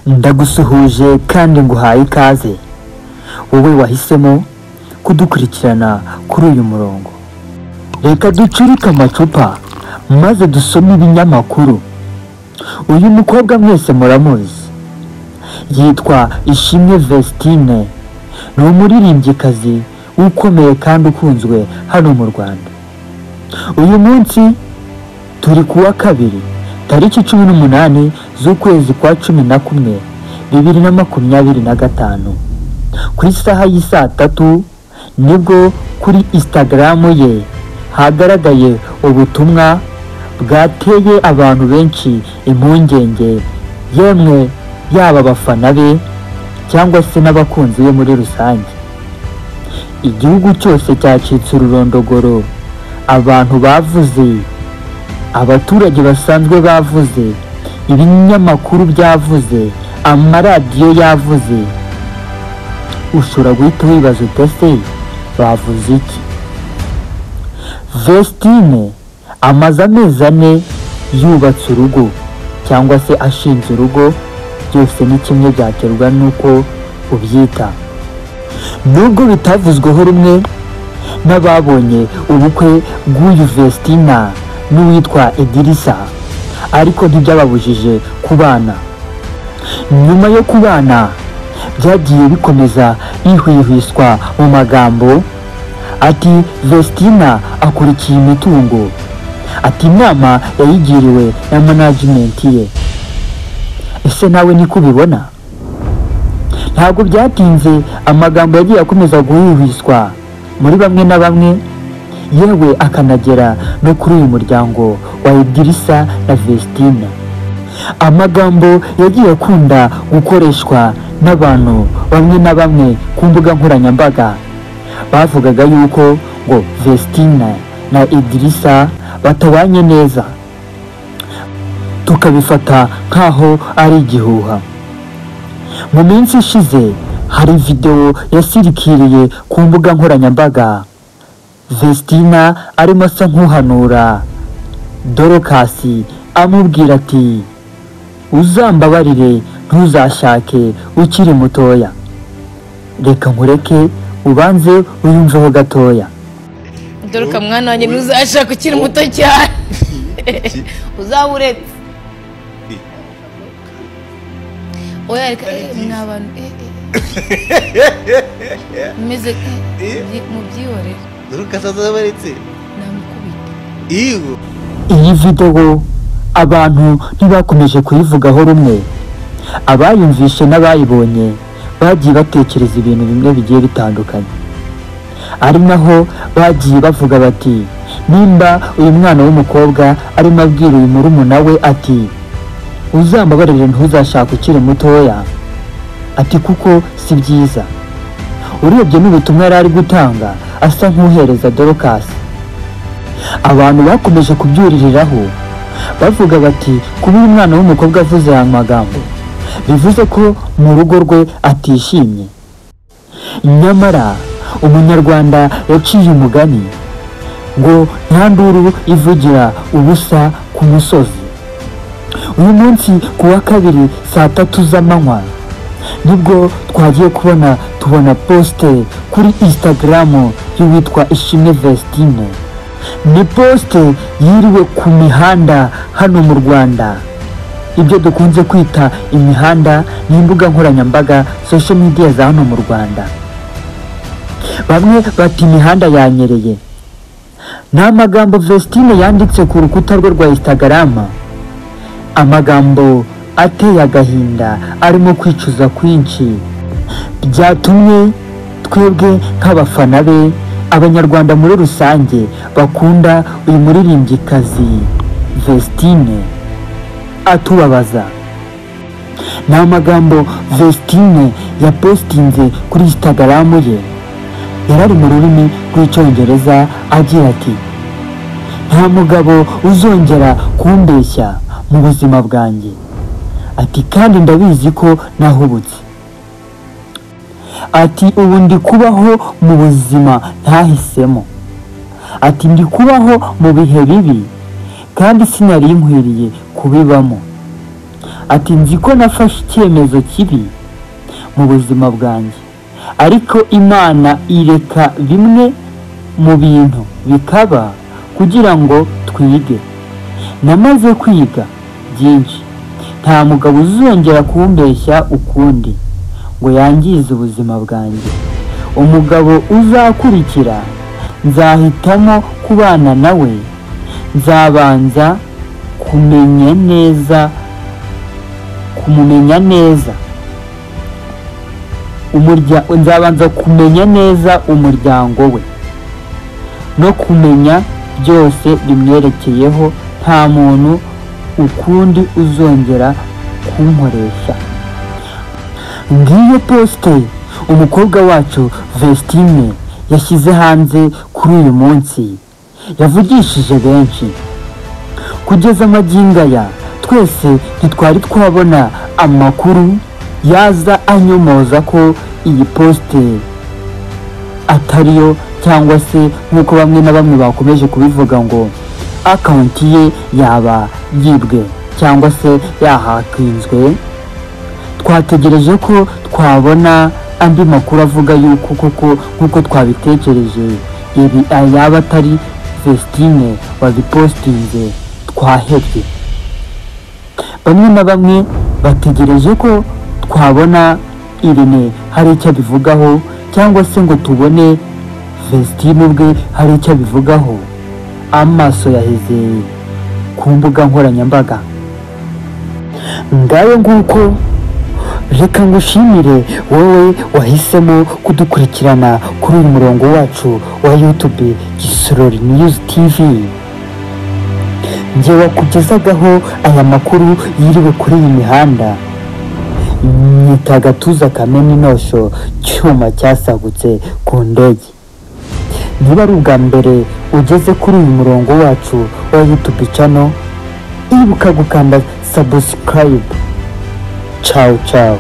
Ndagusuhuje kandi nguhaye ikaze, wowe wahisemo kudukurikirana kuri uyu murongo. Reka ducurike amacupa maze dusome ibinyamakuru. Uyu mukobwa mwese muramuzi, yitwa Ishimwe Vestine, ni umuririmbyikazi ukomeye kandi ukunzwe hano mu Rwanda. Uyu munsi turi kuwa kabiri tariki 18 z'ukwezi kwa 11 2025, ku isaha y'isaa 3 nibwo kuri Instagram ye hagaragaye ubutumwa bwateye abantu benshi impungenge, yemwe yaba abafana be cyangwa se n'abakunzi be muri rusange. Igihugu cyose cyacitse ururondogoro, abantu bavuze, abaturage basanzwe bavuze, ibinyamakuru byavuze, amaradiyo yavuze. Ushobora guhita wibaza uti ese bavuze iki? Vestine amaze amezi 4 yubatse urugo cyangwa se ashinze urugo, byose ni kimwe byaterwa n'uko ubyita. Nubwo bitavuzweho rumwe n'ababonye ubukwe bw'uyu Vestina n'uwitwa Edirisa, ariko ntibyababujije kubana. Nyuma yo kubana byagiye bikomeza bihwihwiswa mu magambo, ati Vestina akurikiye imitungo, ati inama yayigiriwe na management ye. Ese nawe niko ubibona? Ntabwo byatinze, amagambo yagiye akomeza guhwihwiswa muri bamwe na bamwe, yewe akanagera no kuri uyu muryango wa Edirisa na Vestina. Amagambo yagiye akunda gukoreshwa n'abantu bamwe na bamwe ku mbuga nkoranyambaga, bavugaga yuko ngo Vestina na Edirisa batabanye neza, tukabifata nkaho ari igihuha. Mu minsi ishize hari video yasirikiriye ku mbuga nkoranyambaga, Vestina arimo asa nk'uhanura Dorcas amubwira ati uzambabarire ntuzashake ukiri mutoya, reka nkureke ubanze uyumveho gatoya. Dorcas mwana wanjye ntuzashake ukiri muto cyane, uzaburetse. Oya reka mwabantu meze mubyihorere. Dorcas azabaretse namukubita. Iyi video abantu ntibakomeje kuyivugaho rumwe, abayumvishe n'abayibonye bagiye batekereza ibintu bimwe bigiye bitandukanye, ari naho bagiye bavuga bati nimba uyu mwana w'umukobwa arimo abwira uyu murumuna we ati uzambabarire ntuzashake ukiri mutoya, ati kuko si byiza. Urebye n'ubutumwa yari ari gutanga asa nk'uhereza Dorcas. Abantu bakomeje kubyuririraho bavuga bati kuba uyu mwana w'umukobwa avuze aya magambo bivuze ko mu rugo rwe atishimye. Nyamara umunyarwanda yaciye umugani ngo nta nduru ivugira ubusa ku musozi. Uyu munsi ku wa kabiri saa 3 z'amanywa nibwo twagiye kubona tubona poste kuri Instagram y'uwitwa Ishimwe Vestine. Ni poste yiriwe ku mihanda hano mu Rwanda, ibyo dukunze kwita imihanda n'imbuga nkoranyambaga social media za hano mu Rwanda. Bamwe bati imihanda yanyereye. Ni amagambo Vestine yanditse ku rukuta rwe rwa Instagram, amagambo ateye agahinda arimo kwicuza kwinshi, byatumye twebwe nk'abafana be, abanyarwanda muri rusange bakunda uyu muririmbyikazi Vestine atubabaza. Ni amagambo Vestine yapostinze kuri Instagram ye, yarari mu rurimi rw'icyongereza agira ati nta mugabo uzongera kumbeshya mu buzima bwanjye, ati kandi ndabizi ko nahubutse, ati ubu ndi kubaho mu buzima ntahisemo, ati ndi kubaho mu bihe bibi kandi sinari nkwiriye kubibamo, Ati nzi ko nafashe icyemezo kibi mu buzima bwanjye, ariko Imana ireka bimwe mu bintu bikaba kugira ngo twige. Namaze kwiga byinshi, nta mugabo uzongera kumbeshya ukundi ngo yangize ubuzima bwanjye. Umugabo uzakurikira nzahitamo kubana nawe, nzabanza kumenya neza, kumumenya neza nzabanza kumenya neza umuryango we no kumenya byose bimwerekeyeho. Nta muntu ukundi uzongera kunkoresha. Ngiyo post umukobwa wacu Vestine yashyize hanze kuri uyu munsi, yavugishije benshi. Kugeza magingo aya twese ntitwari twabona amakuru yaza anyomoza ko iyi post atariyo, cyangwa se nk'uko bamwe na bamwe bakomeje kubivuga ngo account ye yaba yibwe cyangwa se yahakinzwe. Twategereje ko twabona andi makuru avuga yuko koko nk'uko twabitekereje ibi yaba atari Vestine wabipostinze. Twahebye. Bamwe na bamwe bategereje ko twabona Irene hari icyo abivugaho, cyangwa se ngo tubone Vestine ubwe hari icyo abivugaho. Amaso yaheze ku mbuga nkoranyambaga. Ngayo nguko, reka ngushimire wowe wahisemo kudukurikirana kuri uyu murongo wacu wa YouTube Gisorori News TV. Njye wakugezagaho aya makuru yiriwe kuri iyi mihanda, nyita agatuza kamena inosho cyuma cyasagutse ku ndege. Niba ari ubwa mbere ugeze kuri uyu murongo wacu wa YouTube channel, ibuka gukanda subscribe. Ciao ciao.